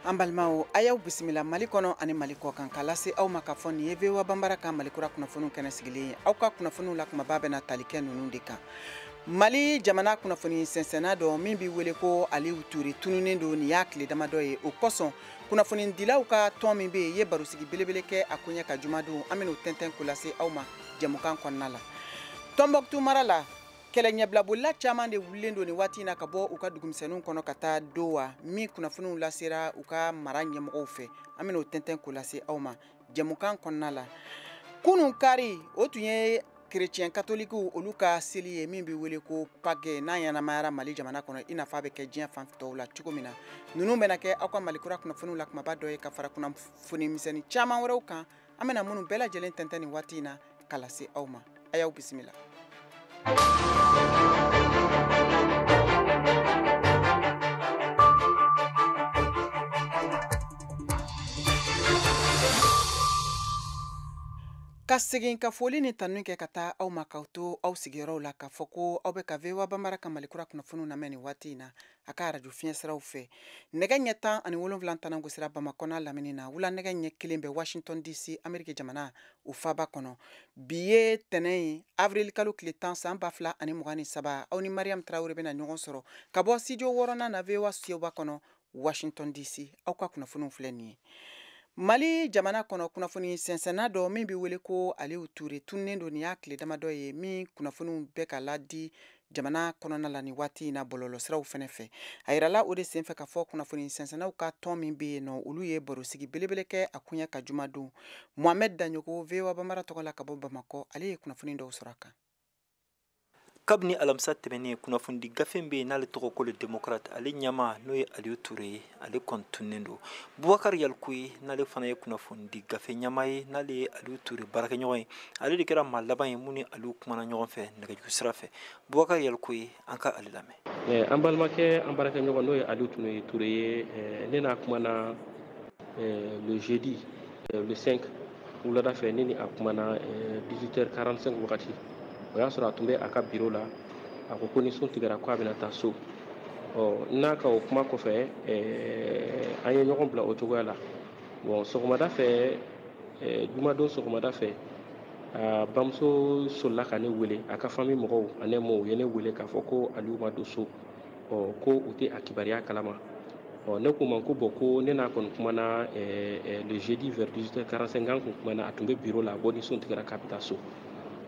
An balimaw, a y'aw bisimila Mali kɔnɔ ani Mali kɔ kan, k'a lase aw ma k'a fɔ nin ye VOA Banbara ka Malikura kunnafoniw kɛnɛ sigilen ye. Aw ka kunnafoniw la kumaba bɛna tali kɛ ninnu de kan. Mali jamana kunnafoni sɛnsɛnna dɔ min bɛ wele ko Aliou Touré tununnen don nin y'a tile damadɔ ye. O kosɔn kunnafonidilaw ka tɔn min bɛ yen ye barosigi belebele kɛ a koɲɛ ka jumadon, an bɛn'o tɛntɛn k'o lase aw ma jɛmukan kɔnɔna la. Tɔnbɔkutu mara la, kɛlɛ ɲɛbilabolila caman de wulilen don nin waati in na ka bɔ u ka dugumisɛnninw kɔnɔ ka taa Dowa, min kunnafoniw lasera u ka mara ɲɛmɔgɔw fɛ. An bɛn'o tɛntɛn k'o lase aw ma jɛmukan kɔnɔna la. Kunun kari, o tun ye kerecɛn katolikiw olu ka seli ye min bɛ wele ko Pâques, n'a ɲɛnamayara Mali jamana kɔnɔ i n'a fɔ a bɛ kɛ diɲɛ fan tɔw la cogo min na. Ninnu bɛna kɛ aw ka Malikura kunnafoniw la kumaba dɔ ye ka fara kunnafoni misɛnnin caman wɛrɛw kan, an bɛna minnu bɛɛ lajɛlen tɛntɛn nin waati in na ka lase aw ma. A y'aw bisimila. Ka segin ka foli ni tanu kɛ ka taa aw ma k'aw to aw sigiyɔrɔw la, k'a fɔ ko aw bɛ ka VOA Banbara ka Malikura kunnafoniw lamɛn nin waati in na a ka arajo fiɲɛsiraw fɛ. Nɛgɛ ɲɛ 17 tanan gosira Bamakɔ n'a lamini na, wula nɛgɛ ɲɛ 1 bɛ Washington DC, Ameriki jamana o faaba kɔnɔ. Bi ye tɛnɛn ye, avril kalo tile 10 san 2023. Aw ni Mariam Traoré bɛna ɲɔgɔn sɔrɔ ka bɔ studio 6nan na VOA soba kɔnɔ Washington DC. Aw ka kunnafoniw filɛ nin ye. Mali jamana kɔnɔ, kunnafoni sɛnsɛnna dɔ min bɛ wele ko Aliou Touré tununnen don nin y'a tile damadɔ ye, min kunnafoniw bɛ ka ladi jamana kɔnɔna la nin waati in na bɔlɔlɔsiraw fɛnɛ fɛ. A yirala o de senfɛ k'a fɔ kunnafoni sɛnsɛnnaw ka tɔn min bɛ yen nɔ, olu ye barosigi belebele kɛ a koɲɛ ka jumadon. Mohamed Dagnoko, VOA Banbara tɔgɔ la ka bɔ Bamakɔ, ale ye kunnafoni dɔw sɔrɔ a kan. Kabini alamisa tɛmɛnen, kunnafonidi gafe bɛ yen n'ale tɔgɔ ko Le Démocrate, ale ɲɛmaa n'o ye Aliou Touré ye, ale kɔni tununnen don. Bubakari Yalikuye, n'ale fana ye kunnafonidi gafe ɲɛmaa ye, n'ale ye Aliou Touré baarakɛɲɔgɔn ye, ale de kɛra maa laban ye mun ni Aliou kumana ɲɔgɔn fɛ nɛgɛjuru sira fɛ. Bubakari Yalikuye, an ka ale lamɛn. An balimakɛ, an baarakɛɲɔgɔn n'o ye Aliou Touré ye, ne n'a kumana le jeudi le 5 wulada fɛ, ne ni a kumana 18h45 wagati. O y'a sɔrɔ a tun bɛ a ka biro la. A ko ko ni sun tigɛra ko a bɛna taa so. Ɔ n'a ka o kuma kɔfɛ, an ye ɲɔgɔn bila o cogoya la. Bon, sɔgɔmada fɛ, jumadon sɔgɔmada fɛ, a bamuso solila ka ne wele, a ka famille mɔgɔw ani mɔgɔw ye ne wele k'a fɔ ko Aliou ma don so, ɔ ko u tɛ a kibaruya kalama. Ɔ ne ko ma ko bon, ko ne n'a kɔni kumana le jeudi vers 18h45, an kun kumana, a tun bɛ biro la, ko ni sun tigɛra k'a bɛ taa so.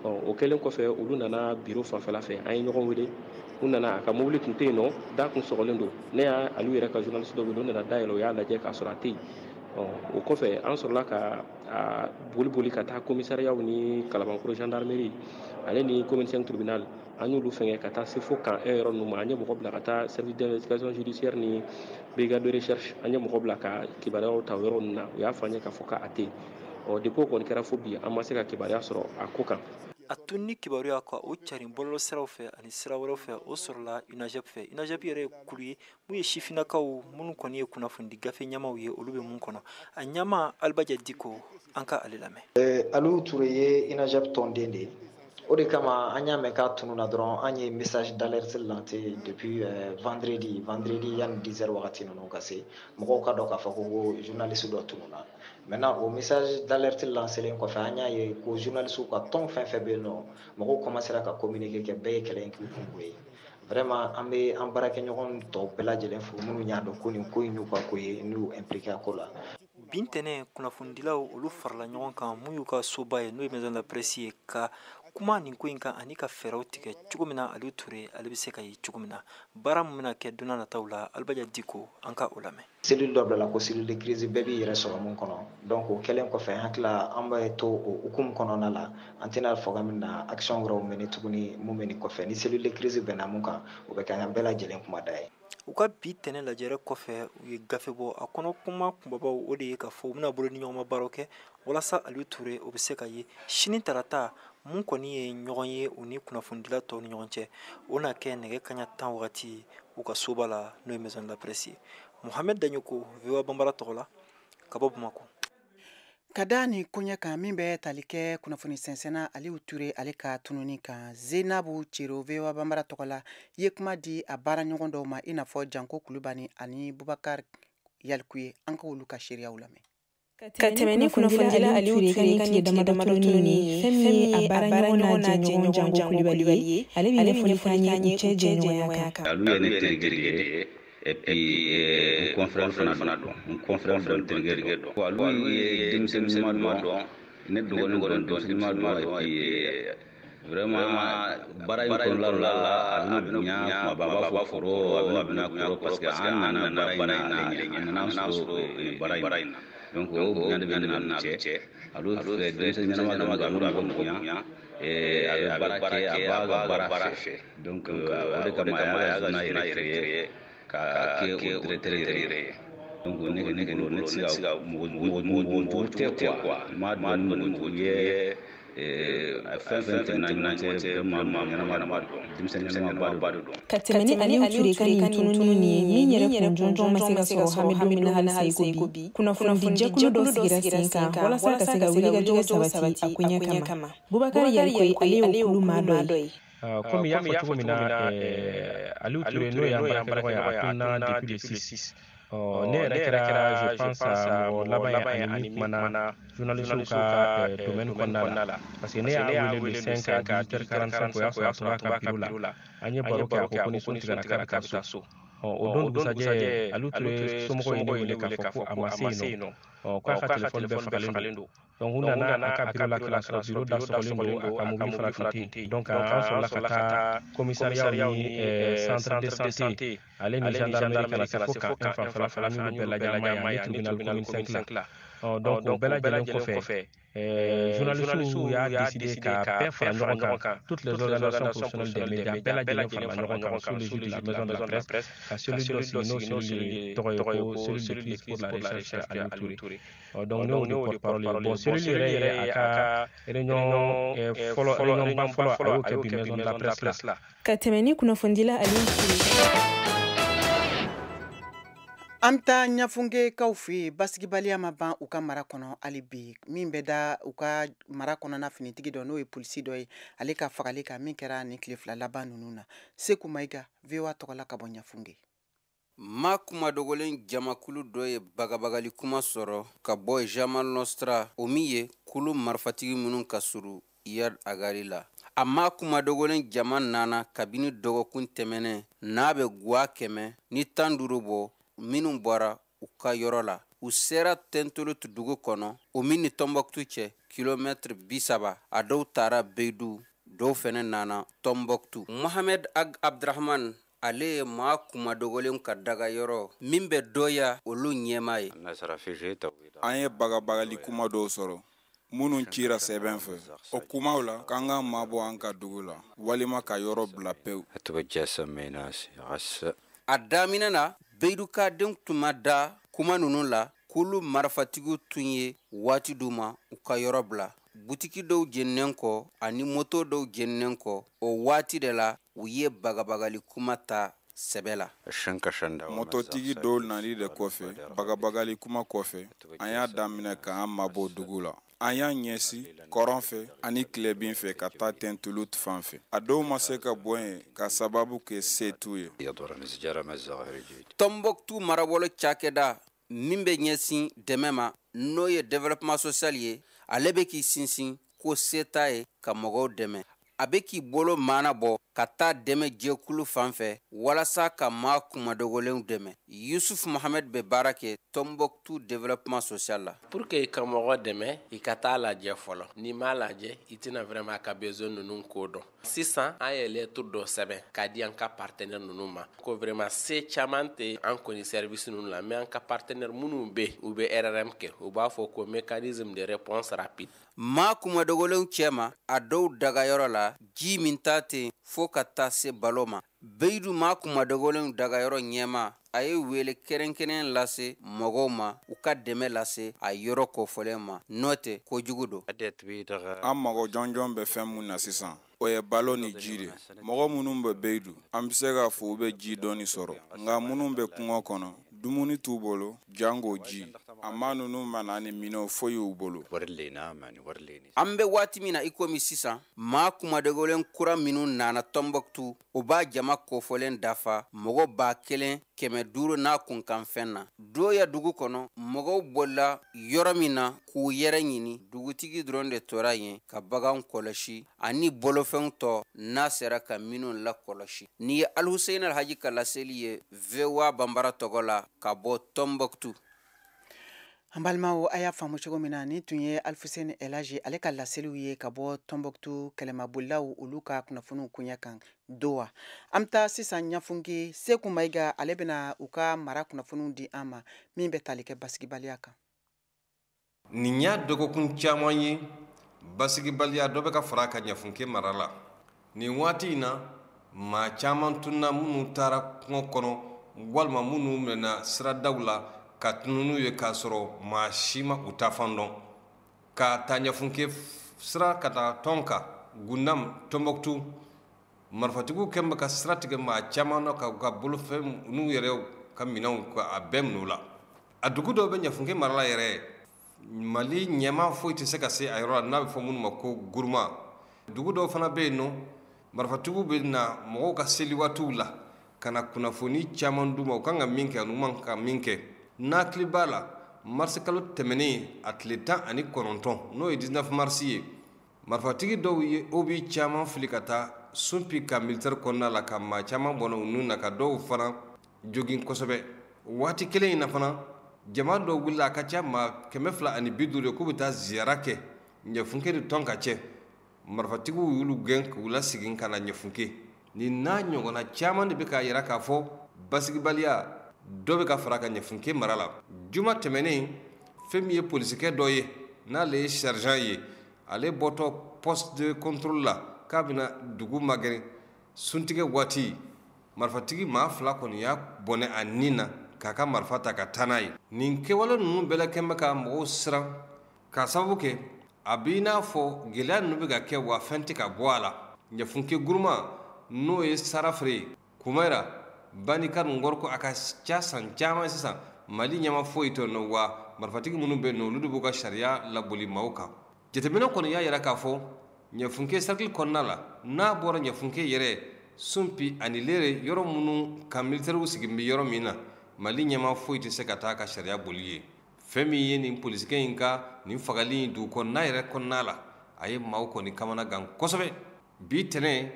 Ɔ o kɛlen kɔfɛ, olu nana biro fanfɛla fɛ, an ye ɲɔgɔn wele, u nana, a ka mobili tun tɛ yen nɔ, da kun sɔgɔlen don. Ne y'a Aliou yɛrɛ ka journaliste dɔ wele, u nana da yɛlɛ, u y'a lajɛ k'a sɔrɔ a tɛ yen. Ɔ o kɔfɛ, an sɔrɔla ka a boli boli ka taa commissariat ni Kalabankɔrɔ gendarmerie ale ni commune 5 tribunal, an y'olu fɛngɛ ka taa se fo camp 1 yɔrɔ ninnu ma. An ye mɔgɔ bila ka taa service d'investigation judiciaire ni brigade de recherche, an ye mɔgɔ bila ka kibaruyaw ta o yɔrɔ ninnu na. U y'a fɔ an ye k'a fɔ k'a tɛ yen. Ɔ depuis o kɔni kɛra fo bi, an ma se ka kibaruya sɔrɔ a ko kan. A tununi kibaruya ka o carin bɔlɔlɔsiraw fɛ ani sira wɛrɛw fɛ, o sɔrɔla UNAJEP fɛ. UNAJEP yɛrɛ ye kulu ye mun ye sifinnakaw minnu kɔni ye kunnafonidi gafe ɲɛmaw ye, olu bɛ mun kɔnɔ. A ɲɛmaa Alibaja Diko, an ka ale lamɛn. Aliou Touré ye UNAJEP tɔnden de ye. O de kama an y'a mɛn k'a tununa dɔrɔn, an ye message d'alerte lancé depuis vendredi yanni 10 heures wagati ninnu ka se, mɔgɔw ka dɔn k'a fɔ ko journaliste dɔ tununa. Maintenant, o message d'alerte lancé kɔfɛ, an y'a ye ko journaliste ka tɔn fɛn fɛn bɛ yen nɔ, mɔgɔw commencera ka communiquer kɛ, bɛɛ ye kɛlɛ in k'u kungo ye. Vraiment, an bɛ an baarakɛɲɔgɔn tɔw bɛɛ lajɛlen fo minnu y'a dɔn ko nin ko in y'u ka ko ye, n'u impliqué a ko la. Bin tɛnɛn, kunnafonidilaw olu farala ɲɔgɔn kan mun y'u ka soba ye, n'o ye maison de la presse ye, ka kuma nin ko in kan ani ka fɛɛrɛw tigɛ cogo min na Aliou Touré ale bɛ se ka ye cogo min na. Baara min bɛna kɛ don n'a nataw la, Alibaja Diko, an ka o lamɛn. Cellule dɔ bilala ko cellule de crise, bɛɛ b'i yɛrɛ sɔrɔ mun kɔnɔ. Donc o kɛlen kɔfɛ, an hakili la an bɛ to o hukumu kɔnɔna la, an tɛna fɔ k'an bɛna action wɛrɛw mener tuguni mun bɛ nin kɔfɛ. Ni cellule de crise bɛnna mun kan, o bɛ kɛ an bɛɛ lajɛlen kuma da ye. U ka bi tɛnɛ lajɛrɛ kɔfɛ, u ye gafe bɔ a kɔnɔ. Kuma kunbabaw, o de ye k'a fɔ u bɛna bolo ni ɲɔgɔnma baaraw kɛ walasa Aliou Touré o bɛ se ka ye sini tarata. Mun kɔni ye ɲɔgɔn ye u ni kunnafonidila tɔw ni ɲɔgɔn cɛ, o na kɛ nɛgɛ kaɲa 10 wagati u ka soba la, n'o ye maison de la presse ye. Mohamed Dagnoko, VOA Banbara tɔgɔ la ka bɔ Bamakɔ. Ka da ni koɲɛ kan min bɛ tali kɛ kunnafoni sɛnsɛnna Aliou Touré ale ka tununi kan, Zenabu Cero, VOA Banbara tɔgɔ la, ye kuma di a baara ɲɔgɔn dɔw ma, i n'a fɔ Janko Kulubali ani Bubakar. Yalikuye, an ka olu ka seereyaw lamɛn. Ka tɛmɛ ni kunnafonidila Aliou Touré ka nin tile damadɔ tununni ye, fɛn min ye a baaraɲɔgɔn n'a jɛɲɔgɔn Jango Kulibali ye, ale bɛ ɲɛfɔli k'an ye u cɛ jɛɲɔgɔnya kan. Aliou ye ne terikɛ de ye, et puis n confrère fana dɔn, n confrère dɔn, terikɛ dɔn. Aliou ye denmisɛnnin ɲuman dɔn, ne dɔgɔnin dɔn, denmisɛnnin ɲuman dɔn, et puis vraiment baara in kɔnɔna la, a bɛna bonya kuma bɛɛ, a b'a fɔ kɔrɔ, a bɛna bonya kɔrɔ, parce que an nana baara in na, ale ɲɛ, an nana sɔrɔ baara in na. Donc o bonya de bɛ ne n'a cɛ. Aliou filɛ denmisɛnnin ɲɛnama dama don, a bɛ mɔgɔ bonya, a bɛ baara kɛ, a b'a ka baara fɛ. Donc o de kama a y'a ka zona yɛrɛ créer ka kɛ o directeur yɛrɛ ye. Donc ne bolo, ne tɛ se ka mɔgɔ jugu tɛ quoi, n m'a dɔn ni mɔgɔ jugu ye. Fɛn fɛn tɛmɛna ɲɔgɔn cɛ, vraiment mɔgɔ ɲɛnama dɔn, denmisɛnnin ɲɛnama ba de dɔn. Ka tɛmɛ ni Aliou Touré ka nin tununni ye, min yɛrɛ kun jɔnjɔn ma se ka sɔrɔ hami don min na halisa i ko bi, kunnafonidi jɛkulu dɔ sigira sen kan walasa ka se ka wulikajɔ sabati a koɲɛ kama. Bubakari Yalikuye, ale y'o kulu maa dɔ ye. Komi i y'a fɔ cogo min na, Aliou Touré n'o y'an baarakɛɲɔgɔn ye, a tununna depuis le 6. Ne yɛrɛ kɛra, je pense, mɔgɔ laban ye ani min kumana journaliste ka domaine kɔnɔna la, parce que ne y'a wele le 5 à 18h45, o y'a sɔrɔ a tun b'a ka bureau la. An ye baro kɛ, a ko ko ni sun tigɛra k'a bɛ taa so. O don dugusajɛ, Aliou Touré somɔgɔw ye ne wele k'a fɔ ko a ma se yen nɔ, k'a ka téléphone bɛɛ fagalen don. Donc u nana a ka bureau la ka na sɔrɔ bureau da sɔgɔlen don, a ka mobili fana tun tɛ yen. Donc an sɔrɔla ka taa commissariat ni centre de santé ale ni gendarmerie ka na se fo camp 1 fanfɛla fɛ, an y'olu bɛɛ lajɛ, an ma ye, ani tribunal commune 5 la. Donc o bɛɛ lajɛlen kɔfɛ, journalistes y'a décidé ka bɛɛ fara ɲɔgɔn kan, toutes les organisations professionnelles des médias bɛɛ lajɛlen farala ɲɔgɔn kan sous l'égide de la maison de la presse, ka cellule dɔ sigi, n'o cellule tɔgɔ ye ko cellule de crise pour la recherche Aliou Touré. Donc ne y'o de porte-parole ye. Bon, cellule yɛrɛ ye a ka réunion fɔlɔ, réunion ba fɔlɔ, a y'o kɛ bi maison de la presse la. Ka tɛmɛ ni kunnafonidila Aliou Touré. An bɛ taa Ɲafungekaw fɛ yen, basigibaliya ma ban u ka mara kɔnɔ hali bi, min bɛ da u ka mara kɔnɔna finitigi dɔ, n'o ye polisi dɔ ye, ale ka fagali kan min kɛra nin tile 2 laban ninnu na. Seku Mayiga, VOA tɔgɔ la ka bɔ Ɲafunge. Maa kumadogolen jamakulu dɔ ye bagabagali kuma sɔrɔ ka bɔ Jamal Nostra, o min ye kulu marifatigi minnu ka surun Iyad Agari la. A maa kumadogolen jama nana kabini dɔgɔkun tɛmɛnen n'a bɛ guwa 115 bɔ, minnu bɔra u ka yɔrɔ la. U sera Tɛntolutu dugu kɔnɔ, o min ni Tɔnbɔkutu cɛ kilomɛtiri 30. A dɔw taara Beyidu, dɔw fɛnɛ nana Tɔnbɔkutu. Mohamed Ag Abdurahman, ale ye maa kumadogolen ka daga yɔrɔ min bɛ dɔya olu ɲɛmaa ye. An ye bagabagali kuma dɔw sɔrɔ minnu cira sɛbɛn fɛ. O kumaw la, k'an ka mabɔ an ka dugu la walima ka yɔrɔ bila pewu. A daminɛ na, Beyidukadenw tun ma da kuma ninnu la, k'olu marifatigiw tun ye waati d'u ma u ka yɔrɔ bila. Butiki dɔw jeninen kɔ ani moto dɔw jeninen kɔ, o waati de la u ye bagabagali kuma ta sɛbɛ la. Mototigi dɔw nali de kɔfɛ, bagabagali kuma kɔfɛ, an y'a daminɛ k'an mabɔ dugu la. An y'an ɲɛsin kɔrɔn fɛ ani tilebin fɛ ka taa Tɛntolutu fan fɛ. A dɔw ma se ka bɔ yen ka sababu kɛ se t'u ye. Tɔnbɔkutu marabolo cakɛda min bɛ ɲɛsin dɛmɛ ma, n'o ye développement social ye, ale bɛ k'i sinsin ko se t'a ye ka mɔgɔw dɛmɛ. A bɛ k'i bolo maana bɔ ka taa dɛmɛ jɛkulu fan fɛ walasa ka maa kumadogolenw dɛmɛ. Yusuf Mohamed bɛ baara kɛ Tɔnbɔkutu développement social la. Pour que i ka mɔgɔ dɛmɛ, i ka taa lajɛ fɔlɔ. N'i m'a lajɛ, i tɛna vraiment a ka besoin ninnu ko dɔn. Sisan an ye lettre dɔ sɛbɛn k'a di an ka partenaire ninnu ma, ko vraiment se caman tɛ an kɔni service ninnu la, mais an ka partenaire minnu bɛ yen, u bɛ RRM kɛ, u b'a fɔ ko mécanisme de réponse rapide. Maa kumadogolenw cɛma, a dɔw dagayɔrɔ la ji min ta ten fo ka taa se balo ma. Beyidu maa kumadogolenw dagayɔrɔ ɲɛma, a ye wele kɛrɛnkɛrɛn lase mɔgɔw ma u ka dɛmɛ lase a yɔrɔ kofɔlen ma, n'o tɛ kojugu don. An mago jɔnjɔn bɛ fɛn mun na sisan, o ye balo ni ji de. Mɔgɔ minnu bɛ Beyidu, an bɛ se k'a fɔ u bɛ ji dɔɔni sɔrɔ, nka minnu bɛ kungo kɔnɔ, dumuni t'u bolo, jango ji. A maa ninnu ma na ni minɛn foyi y'u bolo. An bɛ waati min na i komi sisan, maa kumadogolen kura minnu nana Tɔnbɔkutu, o b'a jama kofɔlen dafa mɔgɔ 1500 n'a kunkanfɛn na. Doya dugu kɔnɔ, mɔgɔw bolila yɔrɔ min na k'u yɛrɛ ɲini, dugutigi dɔrɔn de tora yen ka bagan kɔlɔsi ani bolofɛnw tɔ n'a sera ka minnu lakɔlɔsi. Nin ye Alihuseyini Alhaji ka laseli ye VOA Banbara tɔgɔ la ka bɔ Tɔnbɔkutu. An balimaw, a y'a faamu cogo min na, nin tun ye Alifuseni Elaji ale ka laseliw ye ka bɔ Tɔnbɔkutu kɛlɛmabolilaw olu ka kunnafoniw koɲɛ kan Doha. An bɛ taa sisan Ɲafunke, Seku Mayiga ale bɛna u ka mara kunnafoniw di an ma min bɛ tali kɛ basigibaliya kan. Nin y'a dɔgɔkun caman ye basigibaliya dɔ bɛ ka fara a kan Ɲafunke mara la. Nin waati in na, maa caman tununa minnu taara kungo kɔnɔ walima minnu minɛna siradaw la ka tununu ye k'a sɔrɔ maa si ma u taafan dɔn. Ka taa Ɲafunke sira ka taa Tɔnka, Gundam, Tɔnbɔkutu, marifatigiw kɛn bɛ ka sira tigɛ maa caman na ka u ka bolofɛn n'u yɛrɛ ka minɛnw ka a bɛɛ minɛ u la. A dugu dɔw bɛ Ɲafunke mara la yɛrɛ, Mali ɲɛmaa foyi tɛ se ka se a yɔrɔ la n'a bɛ fɔ minnu ma ko guruma. Dugu dɔw fana bɛ yen nɔ, marifatigiw bɛ na mɔgɔw ka seli waatiw la ka na kunnafoni caman d'u ma, u kan ka min kɛ n'u man ka min kɛ. N'a hakili b'a la, marisi kalo tɛmɛnen a tile 19, n'o ye 19 marisi ye, marifatigi dɔw ye obi caman fili ka taa Sunpi ka militaire kɔnɔna la ka maa caman bɔnɛ u nun na ka dɔw fana jogin kosɛbɛ. Waati kelen in na fana, jama dɔw wulila a ka ca maa 250 ye k'u bɛ taa ziyara kɛ Ɲafunke ni Tɔnka cɛ. Marifatigiw y'olu gɛn k'u lasegin ka na Ɲafunke. Nin n'a ɲɔgɔnna caman de bɛ k'a jira k'a fɔ basigibaliya dɔ bɛ ka fara ka Ɲafunke mara la. Juma tɛmɛnen, fɛn min ye polisikɛ dɔ ye n'ale ye sergent ye, ale bɔtɔ poste de contrôle la k'a bɛna dugu magɛrɛ suntigɛ waati, marifatigi maa 2 kɔni y'a bɔnɛ a nin na k'a ka marifa ta ka taa n'a ye. Nin kɛwale ninnu bɛɛ la kɛn bɛ ka mɔgɔw siran k'a sababu kɛ a b'i n'a fɔ gɛlɛya ninnu bɛ ka kɛ wa fɛn tɛ ka bɔ a la. Ɲafunke guruma n'o ye Sarafere ye, Kumayira, Banika Ngɔriko, a ka ca san caman sisan Mali ɲɛma foyi tɛ nɔ, wa marifatigi minnu bɛ yen nɔ olu de b'u ka sariya laboli maaw kan. Jateminɛ kɔni y'a jira k'a fɔ Ɲafunke cercle kɔnɔna la, n'a bɔra Ɲafunke yɛrɛ, Sunpi ani Lere yɔrɔ minnu ka militaires sigi bɛ yɔrɔ min na, Mali ɲɛma foyi tɛ se ka taa ka sariya boli ye. Fɛn min ye nin polisikɛ in ka nin fagali in dugu kɔnɔna yɛrɛ kɔnɔna la, a ye maaw kɔni kamana gan kosɛbɛ. Bi tɛnɛn,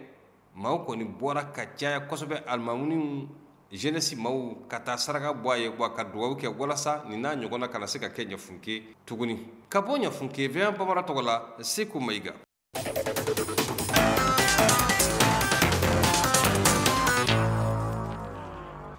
maaw kɔni bɔra ka caya kosɛbɛ, alimamuniw, jeunesse maaw ka taa saraka bɔ a ye wa ka dugawu kɛ walasa nin n'a ɲɔgɔnna kana se ka kɛ Ɲafunke tuguni. Ka bɔ Ɲafunke, VOA Bambara tɔgɔ la, Seku Mayiga.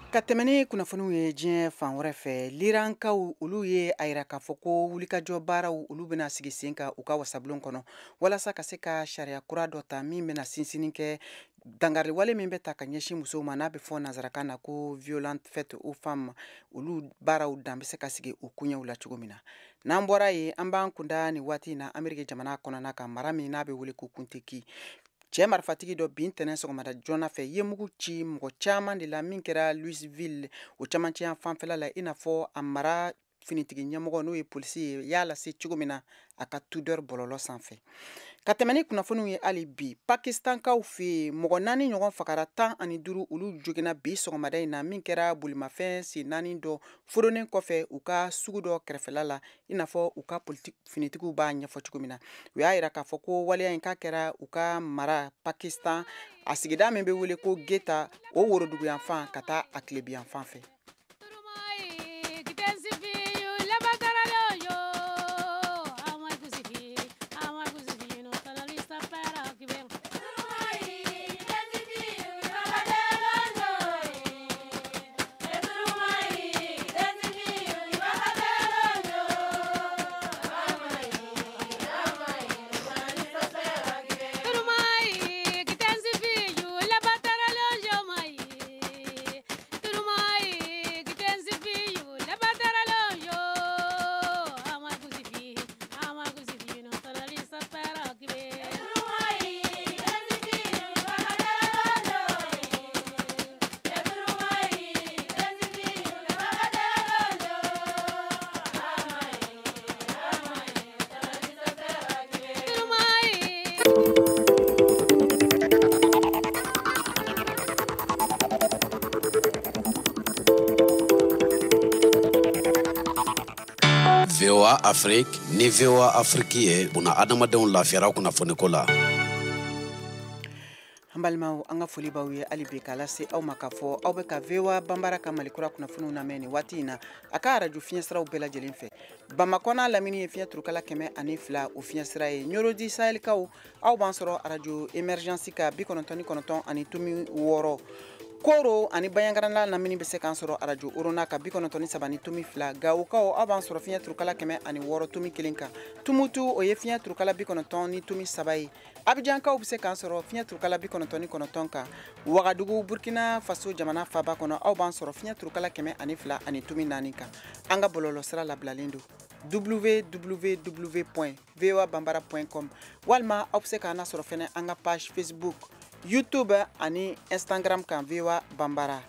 Ka tɛmɛ ni kunnafoniw ye diɲɛ fan wɛrɛ fɛ, Lirankaw olu ye a yira k'a fɔ ko wulikajɔ baaraw olu bɛna sigi sen kan u ka wasabulon kɔnɔ walasa ka se ka sariya kura dɔ ta min bɛna sinsinni kɛ dankariwale min bɛ ta ka ɲɛsin musow ma n'a bɛ fɔ nansarakan na ko violence faite aux femmes, olu baaraw dan bɛ se ka sigi u koɲɛw la cogo min na. N'an bɔra yen, an b'an kunda nin waati in na Ameriki jamana kɔnɔna kan, mara min n'a bɛ wele ko Kentucky. Cɛ marifatigi dɔ bin tɛnɛn sɔgɔmada joona fɛ ye mugu ci mɔgɔ caman de la min kɛra Louisville o camancɛya fanfɛla la, i n'a fɔ a mara finitigi ɲɛmɔgɔ n'o ye polisi ye y'a lase cogo min na a ka Twitter bɔlɔlɔ sanfɛ. Ka tɛmɛ ni kunnafoniw ye hali bi, Pakistankaw fɛ yen mɔgɔ 4 ɲɔgɔn fagara, 15 olu joginna bi sɔgɔmada in na min kɛra bolimafɛn sen 4 dɔ foronnen kɔfɛ u ka sugu dɔ kɛrɛfɛla la, i n'a fɔ u ka finitigiw b'a ɲɛfɔ cogo min na. U y'a yira k'a fɔ ko waleya in k'a kɛra u ka mara Pakistan a sigida min bɛ wele ko Geta o woroduguyanfan ka taa a tilebiyanfan fɛ. VOA Afrique ni VOA Afrique ye buna adamadenw lafiyara kunnafoniko la. An balimaw, an ka foli b'aw ye hali bi k'a lase aw ma k'a fɔ aw bɛ ka VOA Banbara ka Malikura kunnafoniw lamɛn nin waati in na a ka arajo fiɲɛsiraw bɛɛ lajɛlen fɛ. Bamakɔ n'a lamini ye fiɲɛ turukala 102 o fiɲɛsira ye. Ɲorodi Sahelikaw, aw b'an sɔrɔ arajo Emergence ka 99.6. Koro ani Banyangarana lamini bɛ se k'an sɔrɔ arajo Orona ka 93.2. Gawokaw, aw b'an sɔrɔ fiɲɛ turukala 106.1 kan. Tumutu, o ye fiɲɛ turukala 90.3 ye. Abidjankaw bɛ se k'an sɔrɔ fiɲɛ turukala 99 kan. Wagadugu, Burkina Faso jamana faaba kɔnɔ, aw b'an sɔrɔ fiɲɛ turukala 102.4 kan. An ka bɔlɔlɔsira labilalen don www.voabambara.com, walima aw bɛ se k'an lasɔrɔ fɛnɛ an ka page Facebook, YouTube ani Instagram kan VOA Bambara.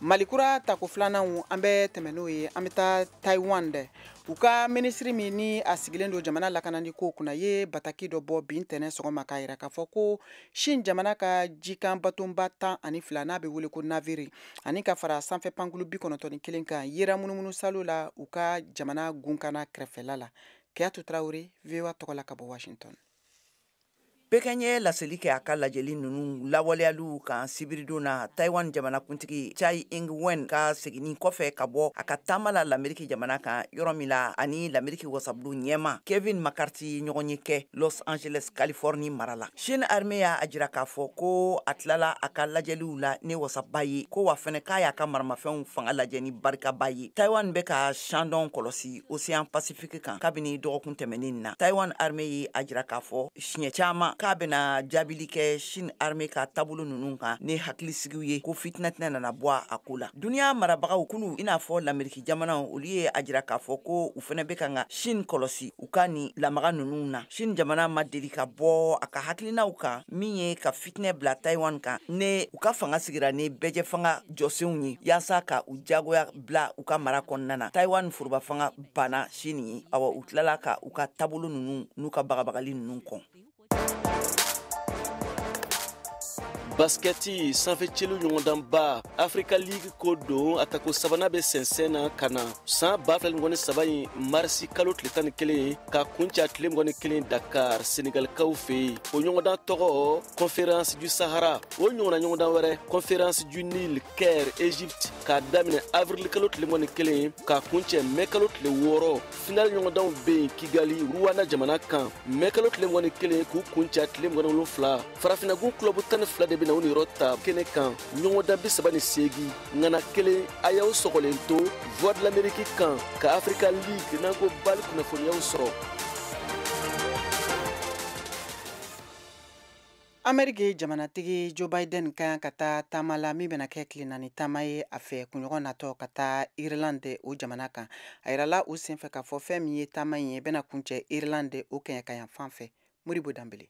Malikura tako filananw, an bɛ tɛmɛ n'o ye. An bɛ taa Taiwan dɛ. U ka minisiri min ni a sigilen don jamana lakanani ko kunna ye bataki dɔ bɔ bi ntɛnɛn sɔgɔma k'a yira k'a fɔ ko Chine jamana ka jikan batonba 12, n'a bɛ wele ko navire, ani ka fara sanfɛ pankulu 91 kan, yera munumunu salo la u ka jamana gunkana kɛrɛfɛla la. Keyatu Tarawele, VOA tɔgɔ la ka bɔ Washington. Pekin ye laseli kɛ a ka lajɛli ninnu lawaleyaliw kan sibiridon na, Taiwan jamanakuntigi Tsai Ing-wen ka seginni kɔfɛ ka bɔ a ka taama la Lameriki jamana kan, yɔrɔ min la ani Lameriki wasabulon ɲɛma Kevin McCarthy ɲɔgɔn ye kɛ Los Angeles, Californie mara la. Chine armée y'a jira k'a fɔ ko a tilala a ka lajɛliw la ni wasaba ye, ko wa fɛnɛ k'a y'a ka maramafɛnw fanga lajɛ ni barikaba ye. Taiwan bɛ ka Shandong kɔlɔsi Océan Pacifique kan kabini dɔgɔkun tɛmɛnen na. Taiwan armée ye a jira k'a fɔ siɲɛ caman k'a bɛna jaabili kɛ Chine armée ka taabolo ninnu kan ni hakilisigiw ye, ko fitinɛ tɛna nana bɔ a ko la. Duniya marabagaw kulu, i n'a fɔ Lameriki jamanaw, olu ye a jira k'a fɔ ko u fɛnɛ bɛ kan ka Chine kɔlɔsi u ka nin lamaga ninnu na. Chine jamana ma deli ka bɔ a ka hakilinaw kan min ye ka fitinɛ bila Taiwan kan, ne u ka fanga sigira ni bɛɛjɛ fanga jɔsenw ye yaasa ka u jagoya bila u ka mara kɔnɔna na. Taiwan foroba fanga banna Chine ye, awa u tilala ka u ka taabolo ninnu n'u ka bagabagali ninnu kɔn. Baskɛti sanfɛ celu ɲɔgɔndanba Africa League ko don, a tako sabanan bɛ sɛnsɛn na ka na san 2023 in marisi kalo tile 11 ka kuncɛ a tile 21 Dakar, Senegalikaw fɛ yen. O ɲɔgɔndan tɔgɔ Conférence du Sahara. O ɲɔgɔnna ɲɔgɔndan wɛrɛ Conférence du Nil, Caire, Égypte, k'a daminɛ avril kalo tile 21 k'a kuncɛ mai kalo tile 6. Final ɲɔgɔndanw bɛ yen Kigali, Rwanda jamana kan, mai kalo tile 21 k'u kuncɛ a tile 27. Farafinnagun club 12 de bɛ na u niyɔrɔ ta kɛnɛ kan, ɲɔgɔndan 38 ŋana kelen. A y'aw sɔgɔlen to Voix de l'Amérique kan ka Africa League n'an ko bali kunnafoniyaw sɔrɔ. Ameriki jamanatigi Joe Biden ka kan ka taa taama la min bɛna kɛ tile 4 taama ye a fɛ kunɲɔgɔn natɔ ka taa Irlande o jamana kan. A yirala o senfɛ k'a fɔ fɛn min ye taama in ye bɛna kuncɛ Irlande o kɛɲɛka fan fɛ. Modibo Danbele.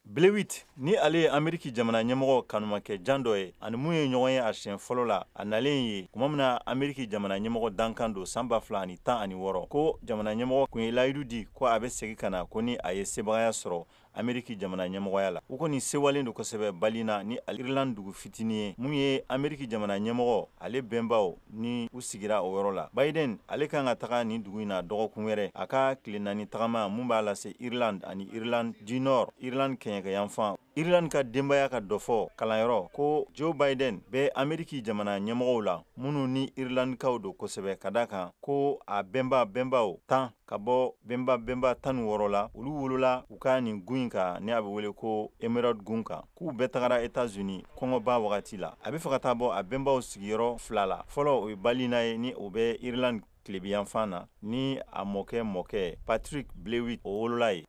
Blewit ni ale ye Ameriki jamana ɲɛmɔgɔ kanumakɛ jan dɔ ye ani mun ye ɲɔgɔn ye a siɲɛ fɔlɔ la a nalen ye tuma min na Ameriki jamana ɲɛmɔgɔ dankan don san 2016, ko jamana ɲɛmɔgɔ kun ye layidu di ko a bɛ segin ka na ko ni a ye sebagaya sɔrɔ Ameriki jamana ɲɛmɔgɔya la. U kɔni sewalen don kosɛbɛ Balina ni Irlande dugu fitinin ye mun ye Ameriki jamana ɲɛmɔgɔ ale bɛnbaw ni u sigira o yɔrɔ la. Biden ale kan ka taga nin dugu in na dɔgɔkun wɛrɛ, a ka tile 4 tagama mun b'a lase Irlande ani Irlande du Nord, Irlande kɛɲɛkɛyanfan. Irlande ka denbaya ka dɔfɔ kalanyɔrɔ ko Joe Biden bɛ Ameriki jamana ɲɛmɔgɔw la minnu ni Irlandekaw don kosɛbɛ, ka da kan ko a bɛnbaw 10 ka bɔ bɛnba 16 la, olu wolola u ka nin gun in kan ni a bɛ wele ko Emerald gun kan, k'u bɛɛ tagara États-Unis kɔngɔba wagati la. A bɛ fɛ ka taa bɔ a bɛnbaw sigiyɔrɔ 2 la. Fɔlɔ, o ye Balina ye ni o bɛ Irlande tilebiyanfan na, ni a mɔkɛ Patrick Blewit o wolola ye.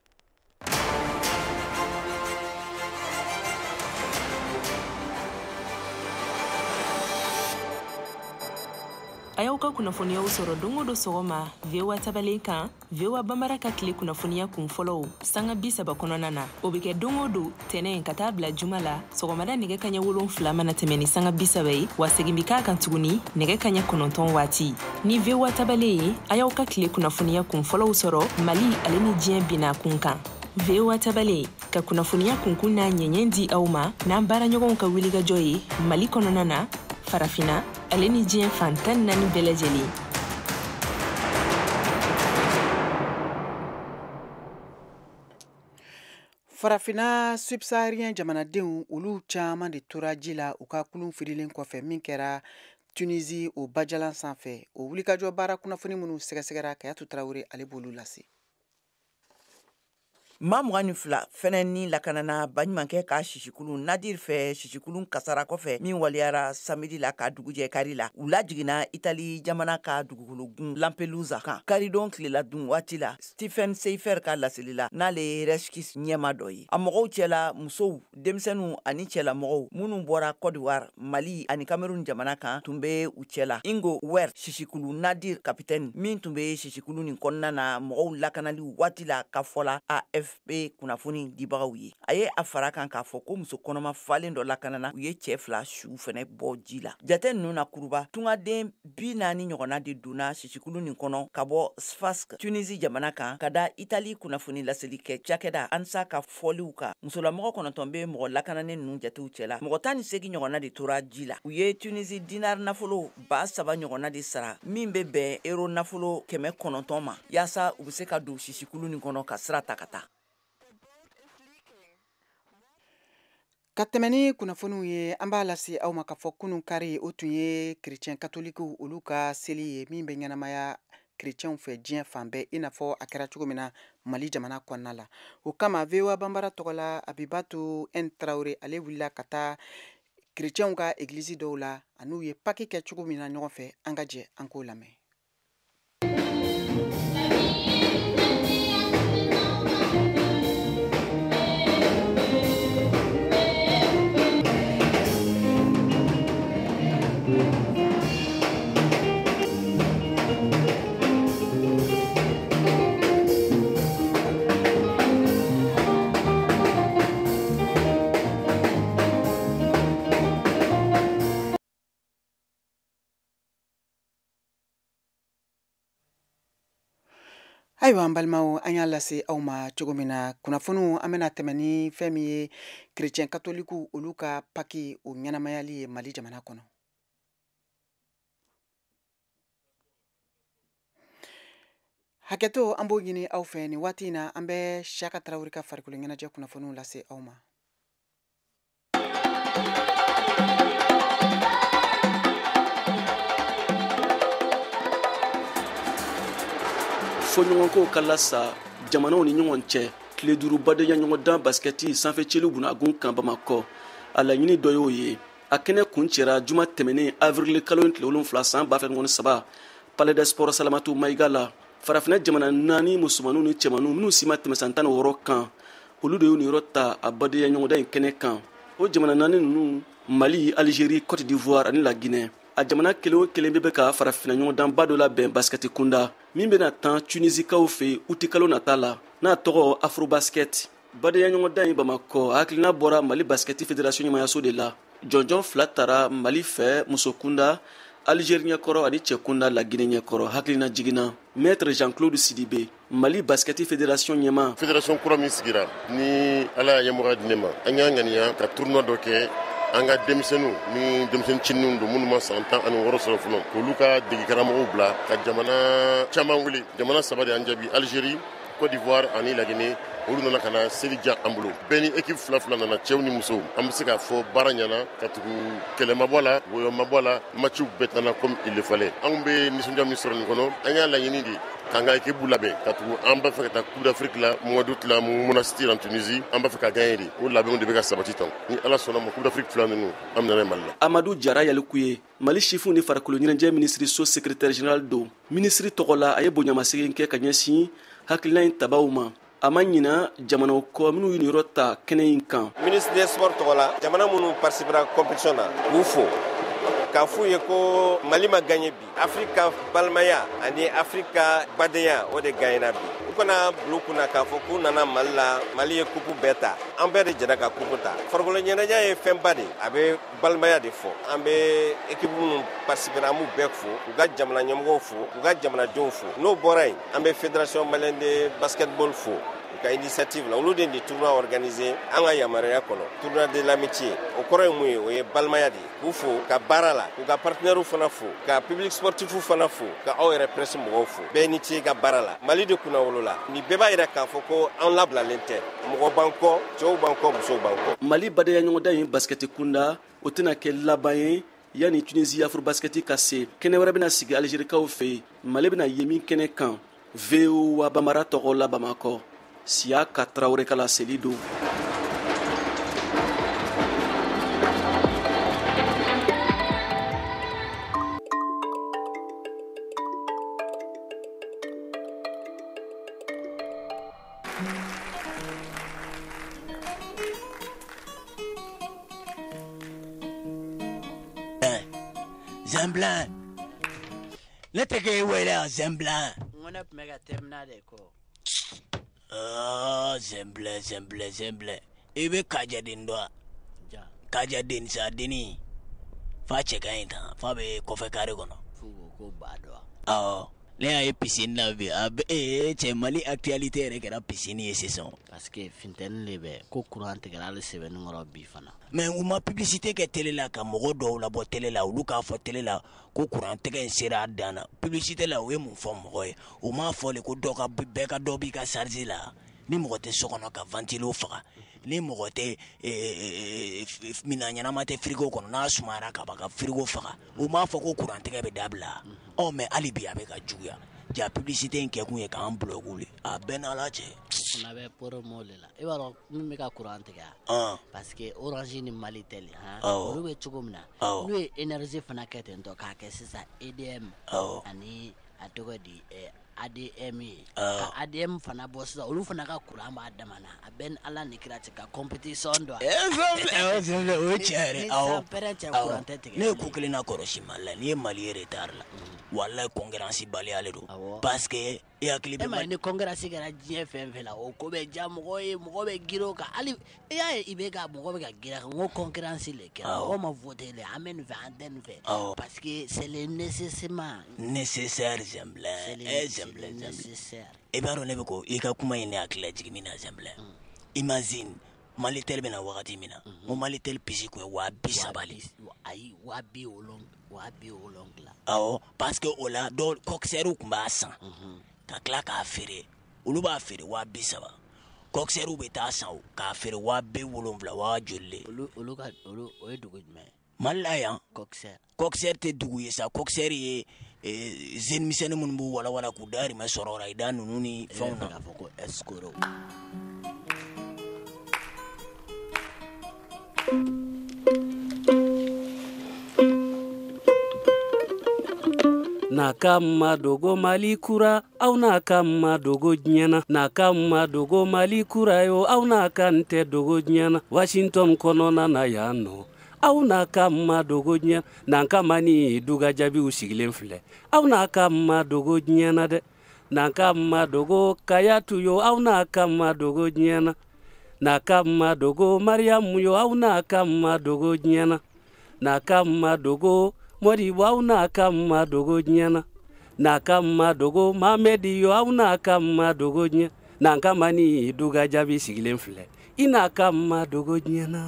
A y'aw ka kunnafoniyaw sɔrɔ don o don sɔgɔma VOA tabalen kan, VOA Bambara ka tile kunnafoniya kun fɔlɔw sanga 30 kɔnɔna na. O bɛ kɛ don o don tɛnɛn ka taa bila juma la sɔgɔmada nɛgɛ kaɲɛ 7 mana tɛmɛ ni sanga 30 ye, wa segin bɛ k'a kan tuguni nɛgɛ kaɲɛ 9 waati. Ni VOA tabalen ye, a y'aw ka tile kunnafoniya kun fɔlɔw sɔrɔ Mali ale ni diɲɛ binna kun kan. VOA tabalen ka kunnafoniya kunkun n'a ɲɛɲɛ di aw ma n'an baaraɲɔgɔnw ka wulikajɔ ye Mali kɔnɔna na, Farafinna ale ni diɲɛ fan 14 bɛɛ lajɛlen. Farafinna subsaharien jamanadenw olu caman de tora ji la u ka kulun firilen kɔfɛ min kɛra Tunisie o bajalan sanfɛ. O wulikajɔ baara kunnafoni minnu sɛgɛsɛgɛra, Kayatu Tarawele ale b'olu lase. Maa 22 fɛnɛ ni lakanana baɲumankɛ ka sisikulu Nadir fɛ, sisikulu kasara kɔfɛ min waleyara samedi la ka dugujɛ kari la. U lajiginna Itali jamana ka dugukologun Lampedusa kan karidon tilela dun waati la, Stephen Seifer ka laseli la, n'ale ye Rescue ɲɛma dɔ ye. A mɔgɔw cɛla musow, denmisɛnninw ani cɛlamɔgɔw minnu bɔra Côte d'Ivoire, Mali ani Cameroun jamana kan tun bɛ u cɛla. Ingo Wer, sisikulu Nadir capitaine min tun bɛ sisikulu nin kɔnɔna na mɔgɔw lakanali waati la, ka fɔ la AFP kunnafoni dibagaw ye. A ye a fara kan k'a fɔ ko muso kɔnɔma falen dɔ lakanana, u ye cɛ 2 su fɛnɛ bɔ ji la. Jate ninnu na kuruba tungaden 40 ɲɔgɔnna de donna sisikulu nin kɔnɔ ka bɔ Sfax, Tunisie jamana kan, ka da Itali kunnafoni laseli kɛ cakɛda ANSA ka fɔliw kan. Musolamɔgɔ 9 bɛ mɔgɔ lakananen ninnu jatew cɛla, mɔgɔ 18 ɲɔgɔnna de tora ji la. U ye Tunisie dinar nafolo 3000 ɲɔgɔnna de sara, min bɛ bɛn euro nafolo 900 ma, yaasa u bɛ se ka don sisikulu nin kɔnɔ ka sira ta ka taa. Ka tɛmɛ ni kunnafoniw ye, an b'a lase aw ma k'a fɔ kunun kari o tun ye kerecɛn katolikiw olu ka seli ye min bɛ ɲɛnamaya kerecɛnw fɛ diɲɛ fan bɛɛ, i n'a fɔ a kɛra cogo min na Mali jamana kɔnɔna la. O kama VOA Banbara tɔgɔ la, Abibatu N Tarawele ale wulila ka taa kerecɛnw ka egilizi dɔw la, an'u ye paki kɛ cogo min na ɲɔgɔn fɛ. An ka jɛ an k'o lamɛn. Ayiwa an balimaw, an y'a lase aw ma cogo min na kunnafoniw, an bɛna tɛmɛ ni fɛn min ye kerecɛn katolikiw olu ka paki o ɲɛnamayali ye Mali jamana kɔnɔ. Hakɛto an b'o ɲini aw fɛ nin waati in na, an bɛ Siyaka Tarawele ka farikolo ɲɛnajɛ kunnafoniw lase aw ma. Fɔɲɔgɔnkɔw ka lasa jamanaw ni ɲɔgɔn cɛ tile 5 badenya ɲɔgɔndan basikɛti sanfɛ celu bunagun kan Bamakɔ. A laɲini dɔ y'o ye. A kɛnɛ kuncɛra juma tɛmɛnen avril kalo tile 7 san 2023 Palais des Sports Salamatu Mayiga la. Farafinna jamana 4 musomaninw ni cɛmaninw minnu si ma tɛmɛ san 16 kan, olu de y'u niyɔrɔ ta a badenya ɲɔgɔndan in kɛnɛ kan. O jamana 4 ninnu, Mali, Algérie, Côte d'Ivoire ani la Guinée. A jamana kelen o kelen bɛ ka farafinna ɲɔgɔndanba dɔ labɛn basikɛti kunda min bɛna tan Tunisikaw fɛ uti kalo nata la, n'a tɔgɔ Afrobasket. Badenya ɲɔgɔndan in Bamakɔ, a hakilina bɔra Mali basikɛti fédération ɲɛmayaso de la. Jɔnjɔn 2 tara Mali fɛ muso kunda, Algérie ɲɛkɔrɔ ani cɛ kunda la Guinée ɲɛkɔrɔ. Hakilina jiginna Maître Jean-Claude Sidibé, Mali basikɛti fédération ɲɛma. Fédération kura min sigira ni Ala y'a ɲɛmɔgɔya di ne ma, an y'a ŋaniya ka tournoi dɔ kɛ an ka denmisɛnninw ni denmisɛnnin cininw don minnu ma san 16 sɔrɔ fɔlɔ, k'olu ka dege karamɔgɔw bila ka jamana caman wele. Jamana 3 de y'an jaabi, Algérie, Côte d'Ivoire ani la Guinée. Olu nana ka na seli diya an bolo. Bɛɛ ni équipe 2-2 nana, cɛw ni musow. An bɛ se k'a fɔ baara ɲɛna, ka tugu kɛlɛ ma bɔ a la, woyɔ ma bɔ a la, matchw bɛɛ tana comme il le fallait. Anw bɛ nisɔndiya min sɔrɔ nin kɔnɔ, an y'a laɲini de k'an ka équipe labɛn, ka tugu an b'a fɛ ka taa Coupe d'Afrique la mois d'août la Monastir en Tunisie, an b'a fɛ ka gagner de. O labɛnw de bɛ ka sabati tan. Ni Ala sɔnna ma, Coupe d'Afrique 2 ninnu an bɛ na n'a ye Mali la. Amadu Jara Yaliku ye Mali sifinw ni farikolo ɲɛnajɛ minisiriso secrétaire général don. Minisiri tɔgɔ la, a ye bonyamasegin kɛ ka ɲɛsin hakilina in tabaw ma. A ma ɲina jamanaw kɔ minnu y'u niyɔrɔ ta kɛnɛ in kan. Ministre des Sports tɔgɔ la, jamana minnu participera compétition na, k'u fo, k'a f'u ye ko Mali ma gagné bi, Afrique ka balimaya ani Afrique ka badenya o de gagnera bi. U kana bila u kunna k'a fɔ k'u nana Mali la, Mali ye coupe bɛɛ ta, an bɛɛ de jɛra ka coupe ta. Farikolo ɲɛnajɛ ye fɛnba de, a bɛ balimaya de fɔ. An bɛ équipe minnu participera, an b'u bɛɛ fo, k'u ka jamana ɲɛmɔgɔw fo, k'u ka jamanadenw fo. N'o bɔra yen, an bɛ Fédération malienne de basketball fo. u ka initiative la. Olu de nin tournoi organiser an ka yamaruya kɔnɔ, tournoi de l'amitié. O kɔrɔ ye mun ye? O ye balimaya de ye. K'u fo ka baara la, k'u ka partenaires fana fo, ka public sportif fana fo, ka aw yɛrɛ presse mɔgɔw fo. Bɛɛ ni ce i ka baara la. Mali de kunna wolola. Nin bɛɛ b'a yira k'a fɔ ko an labilalen tɛ. Mɔgɔ b'an kɔ, cɛw b'an kɔ, musow b'an kɔ. Mali badenya ɲɔgɔndan in basikɛti kunda, o tɛna kɛ laban ye yanni Tunisie Afro Basket ka se. Kɛnɛ wɛrɛ bɛna sigi Alizerikaw fɛ yen, Mali bɛna ye min kɛnɛ kan. VOA Bamara tɔgɔ la Bamakɔ, Siyaka Tarawele ka laseli don. Zɛnbilan, ne tɛ k'e wele yan, Zɛnbilan. N ko ne tun bɛ ka terminal de kɔ. Zɛnbilan, Zɛnbilan, Zɛnbilan, i bɛ Kajaden dɔn wa? Kajaden sa denni fa cɛ ka ɲi tan, fa bɛ kɔfɛ kare kɔnɔ. F'u ko ko ba dɔn wa? Awɔ, ne y'a ye piscine na bi. A bɛ ee cɛ, Mali actualité yɛrɛ kɛra piscine ye sisan. Parce que funteni de bɛ ko courant tigɛra hali sɛbɛnni kɔrɔ bi fana. Mais u ma publicité kɛ télé la ka mɔgɔ dɔw labɔ télé la, olu k'a fɔ télé la ko courant tigɛ in sera a dan na. Publicité la, u ye mun fɔ mɔgɔ ye? U m'a fɔ de ko dɔ ka bɛɛ ka dɔ b'i ka charge la, ni mɔgɔ tɛ so kɔnɔ ka ventilo faga, ni mɔgɔ tɛ minan ɲɛnama tɛ frigo kɔnɔ, n'a sumayara ka ban ka frigo faga. U m'a fɔ ko courant tigɛ bɛ dabila. Ɔ mais hali bi a bɛ ka juguya. Ja publicité in kɛkun ye k'an bloquer de, a bɛɛ n'Ala cɛ. O fana bɛ promo de la. I b'a dɔn min bɛ ka courant tigɛ wa? Parce que Orange ni Malitel han, olu bɛ cogo min na, n'u ye énergie fana kɛ ten tɔ k'a kɛ sisan EDM ani a tɔgɔ di ADM ye, ka ADM fana bɔ sisan, olu fana ka courant b'a dama na. A bɛɛ ni Ala ni kira cɛ ka compétition don. O ye tiɲɛ yɛrɛ. Ni san pɛrɛn cɛ, courant tɛ tigɛ. Ne ye ko kelen na kɔlɔsi Mali la, n'i ye Mali ye retard la, walayi, concurrence baliya de don, parce que e hakili bɛ. E ma ye, ni concurrence kɛra diɲɛ fɛn fɛn la, o ko bɛ diya mɔgɔw ye, mɔgɔ bɛ girin o kan. Hali i y'a ye, i bɛ ka mɔgɔ bɛ ka girin a kan, n ko concurrence le kɛra, mɔgɔw ma voter le, an bɛ nin fɛ, an tɛ nin fɛ, parce que c'est le nécessairement nécessaire. Zɛnbilɛ, eh Zɛnbilɛ, Zɛnbilɛ, i b'a dɔn ne bɛ ko i ka kuma in ne hakili lajigin min na, Zɛnbilɛ. Imagine Malitel bɛna wagati min na, n ko Malitel puce kun ye 30 000 le. Ayi, 70 000. Awɔ, parce que o la dɔw coxeur tun b'a san ka tila k'a feere. Olu b'a feere 30 000, coxeur bɛ taa san o k'a feere 70 000, waa joli le. Olu ka olu, o ye dugu jumɛn ye? Mali la yan. Coxeur. Coxeur tɛ dugu ye sa. Coxeur ye jeune misɛnnin minnu b'u walawala k'u dahirimɛ sɔrɔ o la, i da ninnu ni fɛnw na. K'a fɔ ko escroc. N'a ka ma dogo Mali kura, aw n'a ka ma dogo diɲɛ na. N'a ka ma dogo Mali kura yo, aw n'a ka n tɛ dogo diɲɛ na. Washington kɔnɔna na yan nɔ, aw n'a ka ma dogo diɲɛ n'an ka ma ni duga jaabiw sigilen filɛ. Aw n'a ka ma dogo diɲɛ na dɛ. N'an ka ma dogo Kayatu yo, aw n'a ka ma dogo diɲɛ na. N'a ka ma dogo Mariyamu yo, aw n'a ka ma dogo diɲɛ na. N'a ka ma dogo Modibo, aw n'a ka ma dogo diɲɛ na. N'a ka ma dogo Mamɛdi yo, aw n'a ka ma dogo diɲɛ n'an ka ma ni duga jaabi sigilen filɛ. I n'a ka ma dogo diɲɛ na.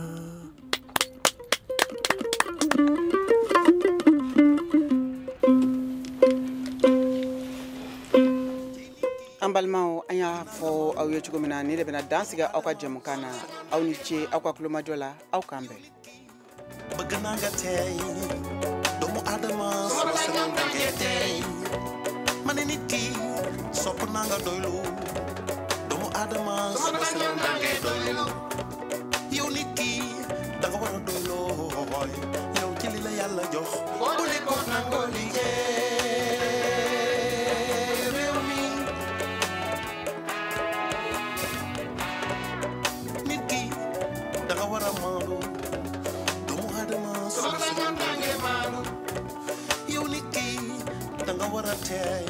An balimaw, an y'a fɔ aw ye cogo min na, ni de bɛna dan sigi aw ka jɛmukan na. Aw ni ce aw ka kulomajɔ la. Aw k'an bɛn. Bëgg naa nga tey doomu Adama, soo sañoon da ngay tey. Ma ne nit ki sopp naa nga doylu, doomu Adama, soo sañoon da ngay doylu. Yow nit ki da nga war a doyloo yow ci li la Yàlla jox, bu ko nangoo liggéey réew mi. Nit ki da nga war a maandu, doomu Adama, soo sañoon da ngay maandu. Yow nit ki da nga war a teey,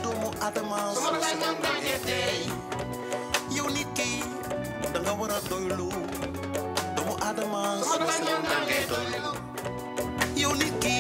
doomu Adama, soo sañoon da ngay teey. Yow nit ki da nga war a doylu, doomu Adama, soo sañoon da ngay doylu. Yow nit ki